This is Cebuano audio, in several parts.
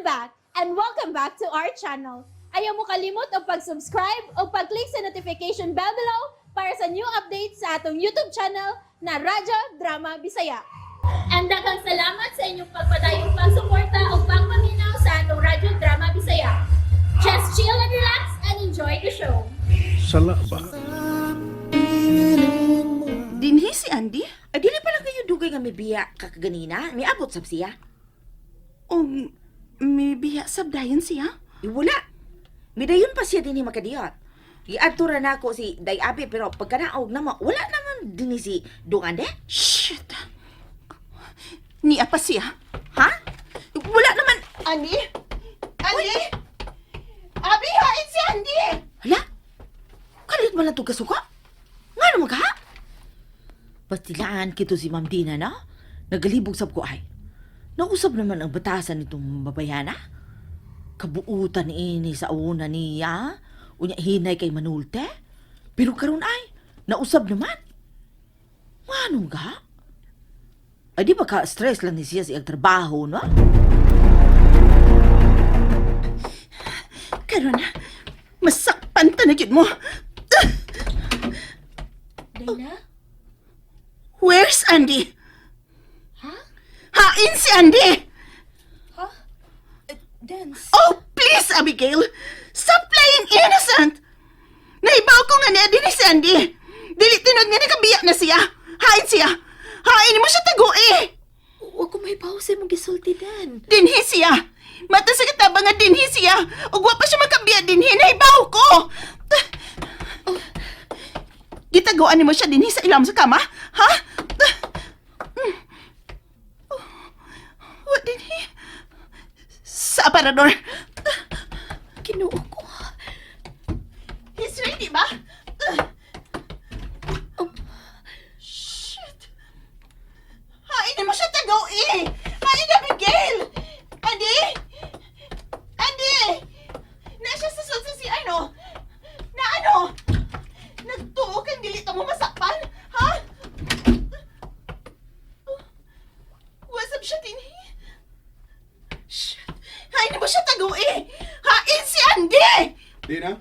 I'm back and welcome back to our channel. Ayaw mo kalimot og pag-subscribe o pag-click sa notification bell below para sa new updates sa atong YouTube channel na Radyo Drama Bisaya. And daghang salamat sa inyong pagpadayong pagsuporta o pagpaminaw sa atong Radyo Drama Bisaya. Just chill and relax and enjoy the show. Sala ba? Dinhi si Andy? Ay, dili pa lang kayo dugay nga mibiya kakaganina. Miabot sab siya. O mibiya sab dayon siya? Eh, wala. Midayon pa siya dinhi makadiyot. Giadto ra nako si Day Abi pero pagkanaog na mo, wala naman dinhi si Dong Ande. Shit! Niya pa siya. Ha? Wala naman. Andy? Andy? Abi, hain si Andy! Hala? Kalit man lang itong kasuka. Nga naman ka? Pastilaan kito si Ma'am Dina na. Nagalibog sab ko ay. Nausab naman ang batasan nitong babayana. Kabuutan ini sa una niya. Unya hinay kay manulte. Pero karon ay, nausab naman. Manong ka? Ay di ba ka stress lang ni siya sa iyang trabaho, no? Karon, masakpan ta na gyud mo. Dana? Where's Andy? Ha? Hain si Andy! Ha? Dance. Oh, please, Abigail! Stop playing innocent! Naibaw ko nga niya din si Andy. Dili tinuod nga nakabiya na siya. Hain siya. Hain mo siya tagui. Huwag ko may pause mong gisulti dan. Dinhi siya. Mata sa kataba nga dinhi siya. Ug wa pa siya makabiya dinhi. Naibaw ko. Gitaguan nimo siya dinhi sa ilam sa kama? Ha? Wa dinhi. Sa aparador. Ginoo ko. He's ready ba? Shit! Hain mo siya tagaw eh! Hain, Abigail! Andy! Andy! Na siya sa sa si ano? Na ano? Nagtuo kang dili ta mo masakpan? Ha? Wasap siya dinhi. Shit! Hain mo siya tagaw eh! Hain si Andy! Dina?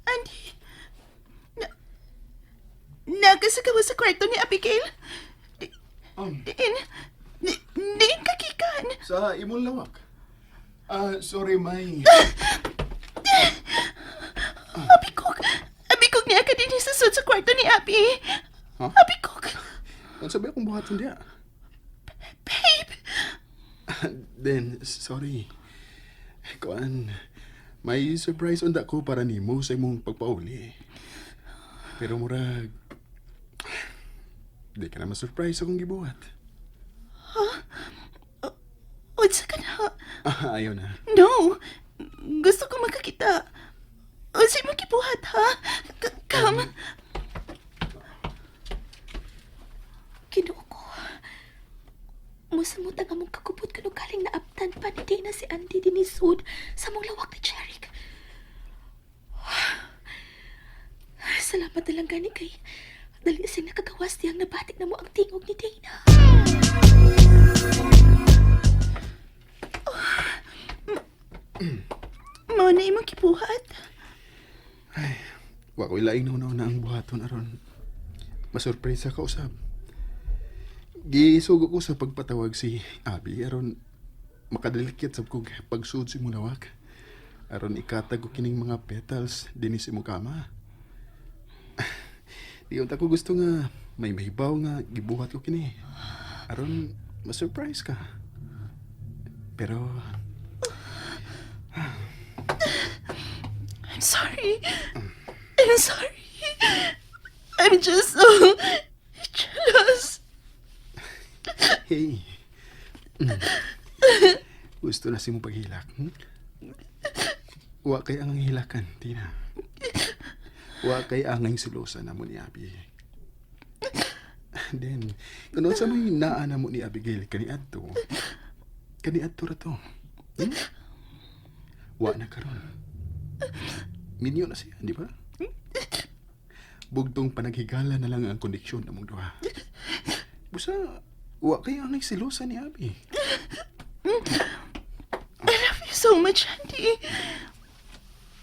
Andy, na, nagasagawa sa kwarto ni Abigail. Di, diin, di, diin kakikan. Sa imong lawak. Ah, sorry, May. Abikog, abikog niya ka din sa sud sa kwarto ni Abby. Huh? Abikog, Unsa ba akong buhaton diya? Babe. Then, sorry. Kuan, may surprise unda ko para nimo sa imong pagpauli. Pero murag, di ka na ma-surprise akong gibuhat. Unsa ka na? Ah, ayaw na. No, gusto ko makakita. Unsa mo gibuhat, ha? Come. Ginoo ko. Musamot ang among kagubot kuno galing naabtan pa ni Dana si Andy dinisud sa mong lawak ni Jeric. Salamat na lang gani kay dali siyang nakagawas diyang nabatik na mo ang tingog ni Dana. Mao na imong gibuhat. Ay, wa ko'y laing na ang buhaton aron masurpresa ka usab. Gisugo ko sa pagpatawag si Abby aron makadalikit sab kog pagsud sa imong lawak. Aron ikatag ko kining mga petals dinhi sa imong kama. Di unta ko gusto nga may mahibaw nga gibuhat ko kini. Aron ma-surprise ka. Pero I'm sorry. I'm sorry. I'm just so jealous. Hey. Gusto na si mo paghilak. Wa kay ang hilakan, Tina. Wa kay angay silosa na mo ni Abby. Then, kuno sa may naa na mo ni Abigail kaniadto. Kaniadto ra to. Wa na karon. Minyo na siya, di ba? Bugtong panaghigala na lang ang koneksyon namong duha. Busa, Wa kayo ang nagsilusa ni Abby. I love you so much, Andy.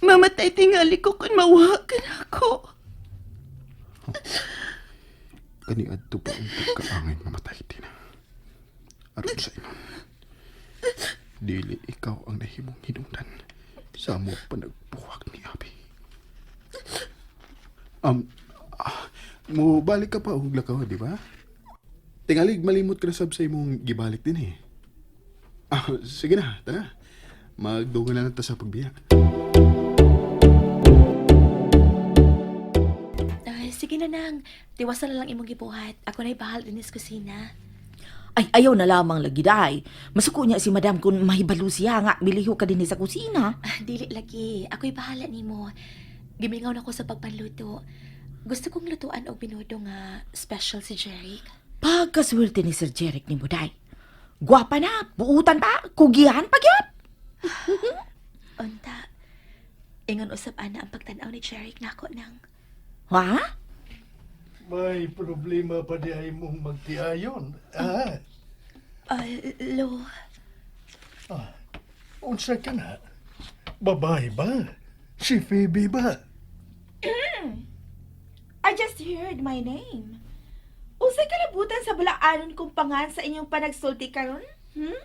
Mamatay tingali ko kung mawala ka na ako. Kaniadto pa ang pagkaangay mamatay, Tina. Aron sa inon. Dili ikaw ang nahimong hinungdan sa mo panagbuwag ni Abby. Um, ah, mo balik ka pa og lakaw, di ba? Tingalig malimot ka na sab sa imong gibalik din eh. Ah, sige na, tara. Magdungan na lang ta sa pagbiya. Ay, sige na nang. Tiwasan na lang imong gibuhat. Ako na'y bahal din sa kusina. Ay, ayaw na lamang lagi day. Masuko niya si madam kung mahibalo siya nga miliho ka din sa kusina. Ah, dili lagi. Ako'y bahala nimo. Gimingaw na ko sa pagpanluto. Gusto kong lutuan og binudo nga special si Jeric. Pagkaswerte ni Sir Jeric ni Buday. Gwapa na, buutan pa, kugihan pa gyud. Unta. Ingon usab ana ang pagtan-aw ni Jeric nako nang. Ha? May problema pa di ay mong magtiayon. Ah, Ah, lo. Unsa ka na? Babae ba? Si Phoebe ba? I just heard my name. Unsay kalabutan sa balaanon kong pangan sa inyong panagsulti karon? Hmm?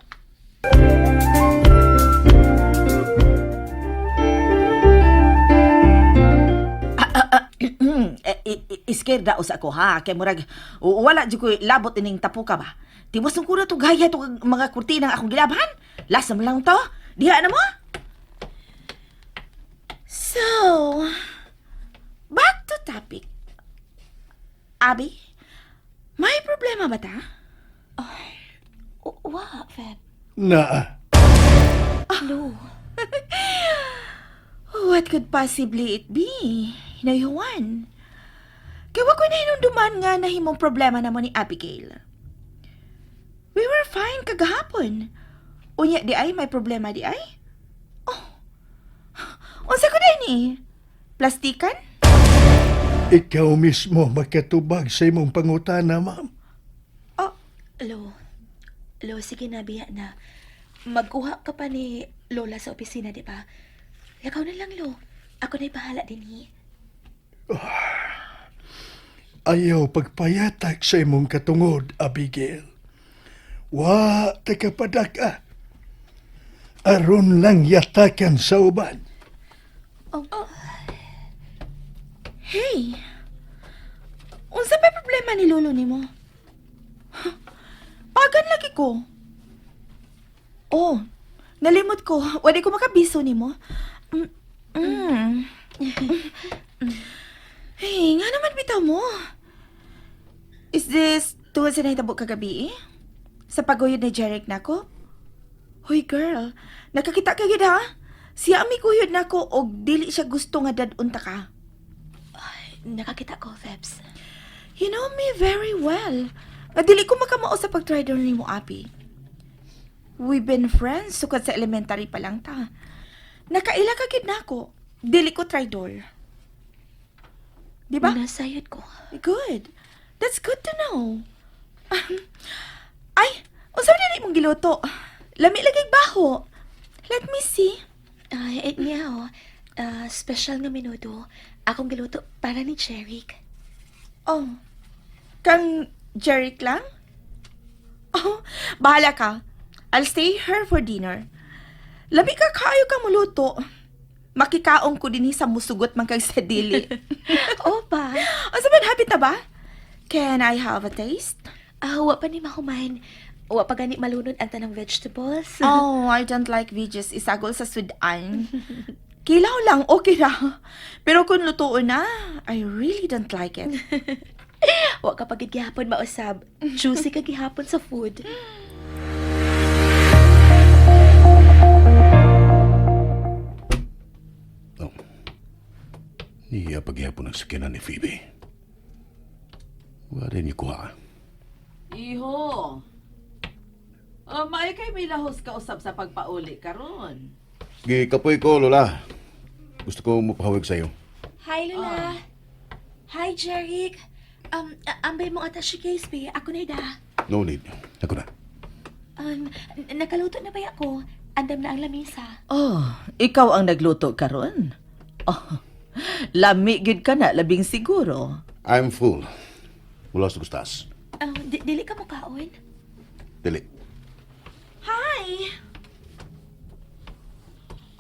Eh, iskerda usa ko ha kay murag wala jud ko labot ining tapuka ba. Tiwas ko na to gaya to mga kurtina ang akong gilabhan. Lasa man lang to. Diha na mo. So, back to topic. Abi, may problema ba ta? Wa, Feb. Naa. Lo. What could possibly it be? Hinayuan. Kaya wa ko nahinumduman nga nahimong problema namo ni Abigail. We were fine kagahapon. Unya di ay may problema di ay? Oh. Unsa ko din ni? Plastikan? Ikaw mismo makatubag sa imong pangutana, ma'am. Oh, Lo. Lo, sige na, biya na. Magkuha ka pa ni Lola sa opisina, di ba? Lakaw na lang, Lo. Ako na'y bahala din, hi. Ayaw pagpayatak sa imong katungod, Abigail. Wa ta ka padaka. Aron lang yatakan sa uban. Oh, Hey. Unsa may problema ni lolo nimo? Huh? Pagan lagi ko. Oh, nalimot ko. Wala ko makabiso nimo. Mm. Hey, nga naman bitaw mo. Is this tungod sa nahitabo kagabi eh? Sa paguyod ni Jeric nako? Hoy girl, nakakita ka gid ha? Siya ang miguyod nako og dili siya gusto nga dad-unta ka. Nakakita ko, Febs. You know me very well. Nga dili ko makamao sa pag-try doon ni mo, Abi. We've been friends sukad sa elementary pa lang ta. Nakaila ka gid nako. Dili ko traidor. Di ba? Nasayod ko. Good. That's good to know. Ay, unsa man dili mong giluto? Lami lagi baho. Let me see. Ay, eh, niya, oh. Ah, special nga minuto. Akong giluto para ni Jeric. Oh. Kang Jeric lang? Oh, bahala ka. I'll stay here for dinner. Labi ka kaayo ka muluto. Makikaon ko dinhi sa musugot man kag sa dili. Opa! Unsa man hapit na ba? Can I have a taste? Ah, wa pa ni mahuman. Wa pa gani malunod ang tanang vegetables. Oh, I don't like veggies. Isagol sa sudan. Kilaw lang, okay ra. Pero kung lutuon na, I really don't like it. Wa ka pagid gihapon mausab. Juicy ka gihapon sa food. Oh. Niya paghihapon ang sakyanan ni Phoebe. Wala niyo kuha. Iho. Oh, maay kay milahos ka usab sa pagpauli karon. Gikapoy ko, Lola. Gusto ko mapahawig sa'yo. Hi, Lola. Hi, Jeric. Ambay mo ata si Case, be. Ako na da. No need. Ako na. Nakaluto na ba ako? Andam na ang lamisa. Oh, ikaw ang nagluto karon. Oh, lami gid ka na, labing siguro. I'm full. Mula sa gustas. Oh, dili ka mukaon? Dili. Hi!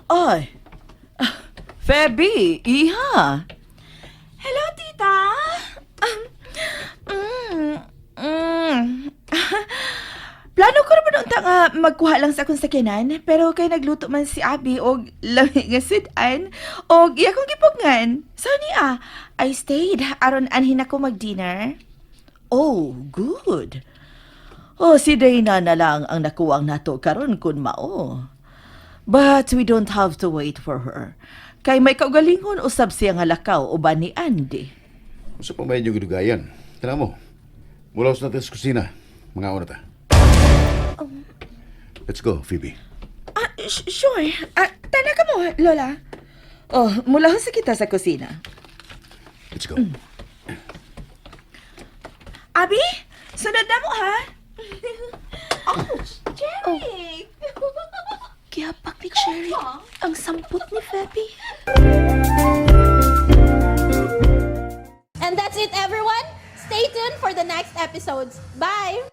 Ay, Feby, iha. Hello, tita! Plano ko naman unta nga magkuha lang sa akong sakyanan, pero kay nagluto man si Abby og lami nga sudan og iya kong gipugngan. So niya, I stayed aron anhin ako mag-dinner. Oh, good. Oh, si Dana na lang ang nakuwang nato karon kun mao. But we don't have to wait for her. Kay may kaugalingon usab siya nga lakaw uban ni Andy. Sa pa may inyong gidugayan. Tara mo. Mula sa natin sa kusina. Mga una ta. Let's go, Phoebe. Ah, sure. Ah, tana ka mo, Lola. Oh, mula sa kita sa kusina. Let's go. Abby, sunod na mo ha. Oh, Jerry! Gihapak ni Cherry ang sampot ni Feby. And that's it, everyone. Stay tuned for the next episodes. Bye!